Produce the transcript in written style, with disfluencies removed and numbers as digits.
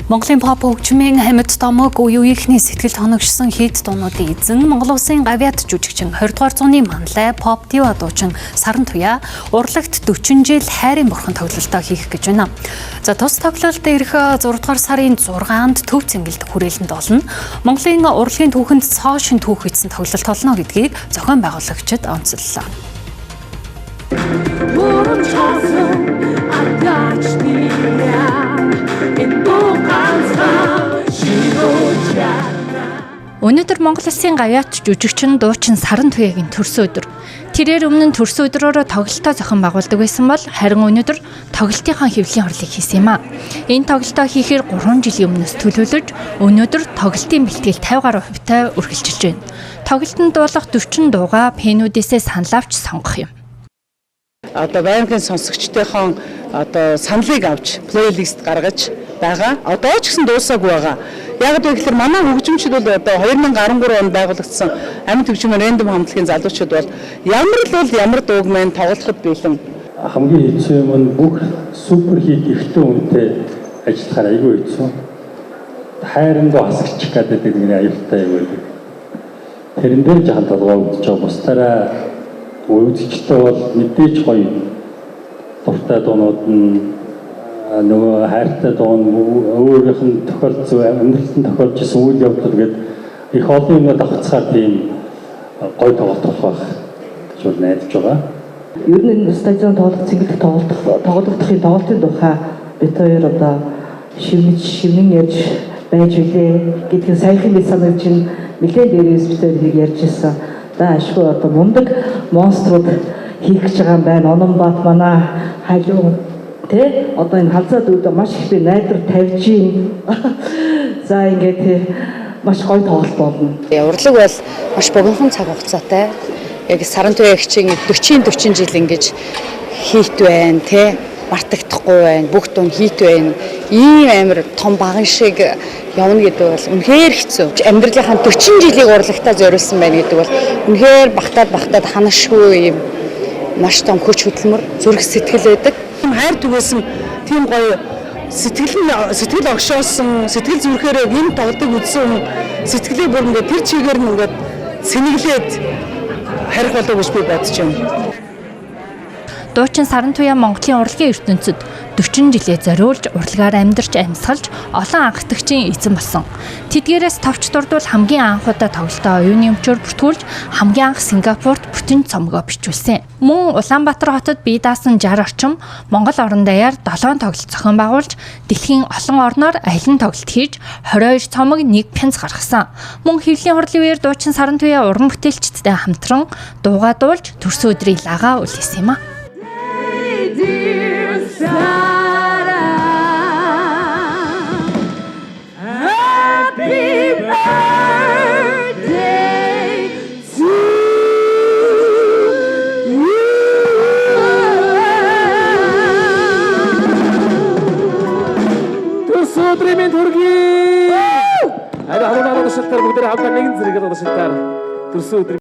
Монголын pop хөгжмийн амьд домог үе үеийнхний сэтгэл тоногшсон хит дуунуудын эзэн Монгол улсын гавьяат жүжигчин 20 дугаар зууны манлай pop дива дуучин Сарантуяа урлагт 40 жил хайрын бурхан тоглолтоо хийх гэж байна. За тус тоглолт ирэх 6 дугаар сарын 6-нд Төв цэнгэлд хүрээлэнд олно. Монголын урлагийн түүхэнд цоо шинэ түүх хийсэн тоглолт болно гэдгийг зохион байгуулагчид онцоллоо. Өнөөдөр Монгол Улсын гавьяат жүжигчин дуучин Сарантуяагийн төрсөн өдөр. Тэрээр өмнө нь төрсөн өдрөөрөө тоглолтоо зохион байгуулдаг байсан бол харин өнөөдөр тоглолтынхаа хэвлэлийн хурлыг хийсэн юм а. Энэ тоглолтоо хийхээр 3 жилийн өмнөөс төлөвлөж өнөөдөр тоглолтын бэлтгэл 50 гаруй хувьтай үргэлжилж байна. Тоглолтод дуулах 40 дуугаа пенүүдээсээ санал авч сонгох юм. Одоо байнгын сонсогчдынхон одоо саналыг авч playlist гаргаж байгаа. Одоо ч гэсэн дуусаагүй байгаа. Яг л гэхээр манай хөгжимчд бол одоо 2013 онд байгуулагдсан амьд хөгжмийн random хамтлагийн залуучууд бол ямар л бол ямар дууг мэн тоглоход бэлэн. Хамгийн хэцүү юм нь бүх super hit эрэгтэй хүнтэй ажиллахаар айгүй хэцүү. Хайрандуу хасагчих гэдэг нэг аюултай юм байдаг. Тэрэн дээр жахан толгой өвдөж байгаа. Бусдаараа үзэгчтэй бол мэдээж гоё дуртай дуунууд нь нөгөө хайртай дуун өөрийнх нь тохиолдсон амьдралд нь тохиолж исэн үйл явдлууд гээд их олон юмнууд давхцахаар тийм гоё тоглолт болох байх гэж бол найдаж байгаа. Ер нь энэ стадион тоглох цэнгэлдэх тоглогдохын тоглолтын тухай бид хоёр одоо шивнэж шивнэн ярьж байж билээ гэдгийг саяхан би санагдаж чинь нэлээд дээрээс бид хоёрыг ярьж ирсэн. За ашгүй одоо мундаг монструуд хийх гэж байгаа юм байна. Ононбат манай халиун тэ одоо энэ халзаа дүүдээ маш их би найдар тавьж гин. За ингээд тэ маш гоё тоглолт болно. Урлаг бол маш богинохон цаг хугацаатай. Яг Сарантуяа эгчийн 40 жил ингэж хийт байна тэ мартагдахгүй байна. Бүх дуун хийт байна. Ийм амар том баган шиг явна гэдэг бол үнэхээр хэцүү. Амьдралынхаа 40 жилийг урлагтаа зориулсан байна гэдэг бол үнэхээр багтаад ханашгүй юм маш том хүч хөдөлмөр, зүрх сэтгэл байдаг. Хайр түгээсэн тийм гоё сэтгэл огшоосон, сэтгэл зүрхээрээ энэ тоглолтыг үзсэн хүн сэтгэлээ бүр ингээд тэр чигээр нь ингээд сэнэглээд харих болов гэж би бодож байна. Дуучин Сарантуяа Монголын урлагийн ертөнцид 40 жилээ зориулж урлагаар амьдарч амьсгалж олон анхдагчийн эзэн болсон. Тэдгээрээс товч дурдвал хамгийн анх удаа тоглолтоо оюуны өмчөөр бүртгүүлж хамгийн анх Сингапурт бүтэн цомгоо бичүүлсэн. Мөн Улаанбаатар хотод бие даасан 60 орчим Монгол орон даяар 7 тоглолт зохион байгуулж дэлхийн олон орноор аялан тоглолт хийж 22 цомог 1 пянз гаргасан. Мөн хэвлэлийн хурлын үеэр дуучин Сарантуяа уран бүтээлчдтэй хамтран дуугаа дуулж төрсөн өдрийг лагаа үлээсэн юм а. Happy birthday to you. Төрсөн өдрийн мэнд хүргэе. Ари хамгаалал туршилтаар бүгдээ хамтдаа нэгэн зэрэг туршилтаар төрсөн өдрийн